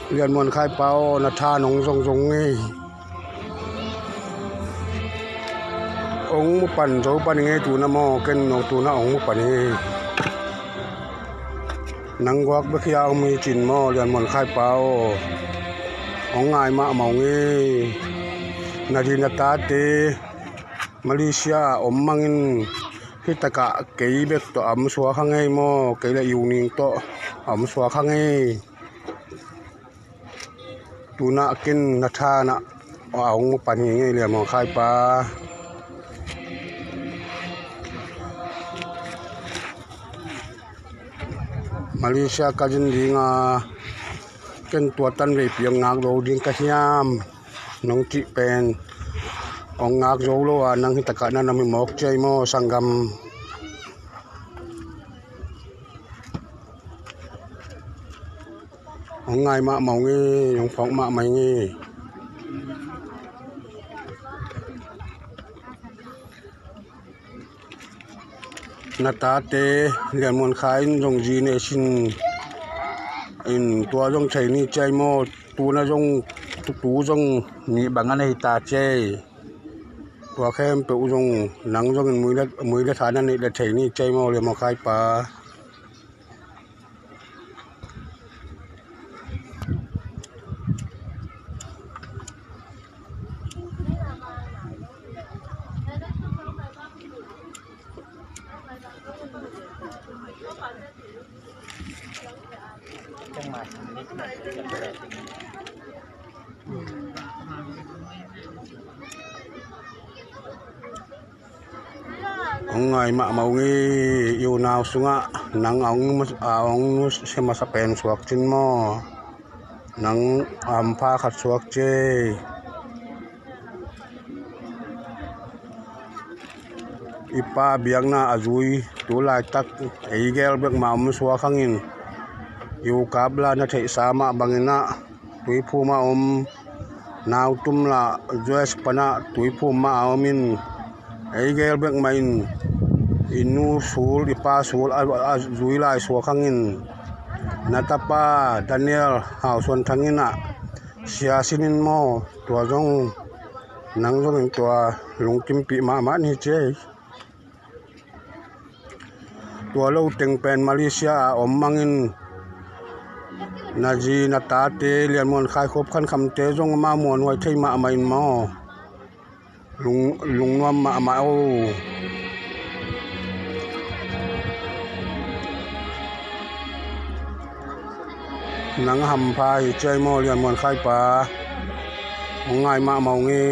Lianmuan khai pa aw na tha nong zong zong nge. Ong mu pan zo pan nge tu na maw ken no tu na ong mu pan nge. Nang guak be khia ong mi chin maw Lianmuan khai pa aw. Ong ngai ma mau nge. Na di na ta te Malaysia om mangin hi takah kei bek to am sua kha ngei maw kei le yu ning to am sua kha ngei. Tunah kin na than ah a ung pan hi ngei le maw khai pa. Malaysia ka zin ding ah ken tuatan ve piang ngak lo ding ka hiam nong ti pen ong ngak zo lo ah nang hi takah na nami mok chei maw sangam. Ong ngai mah mau nge ong phong mah mai nge. Na ta te lianmuan kha in zong zi ne sin in tua zong thei ni chei maw tu na zong tu zong ni bang an hei ta chei. Tua khem pe u zong nang zong in mui le tha na nih le thei ni chei maw le maw khai pa. Ngai mah mau ngi unau sungah nang aung nu hmasa pen suak chin maw nang ampha khat suak che. I pa biaknak a zui tu lai tak ei gel bek ma um sua khangin i ukap la na theih sa mah bangin ah tuiphum a um. Nau tum la dress pana tuiphum ma a awm in ei gel bek mai in i nu sul i pa sul a zui lai suak ang in Natapa Daniel hausuan thang in ah sia sin in maw tua zawng nang zawng in tua lungkim pih mah mah ni che. Tua lo teng pen Malaysia ah awm mangin nazi na ta te lianmuan khai khawp khan kham te zawng ma muan huai thei mah mah in maw lung lungnuam mah mah aw. Nang ham pha hi chei maw lianmuan khai pa ngai mah mau nge.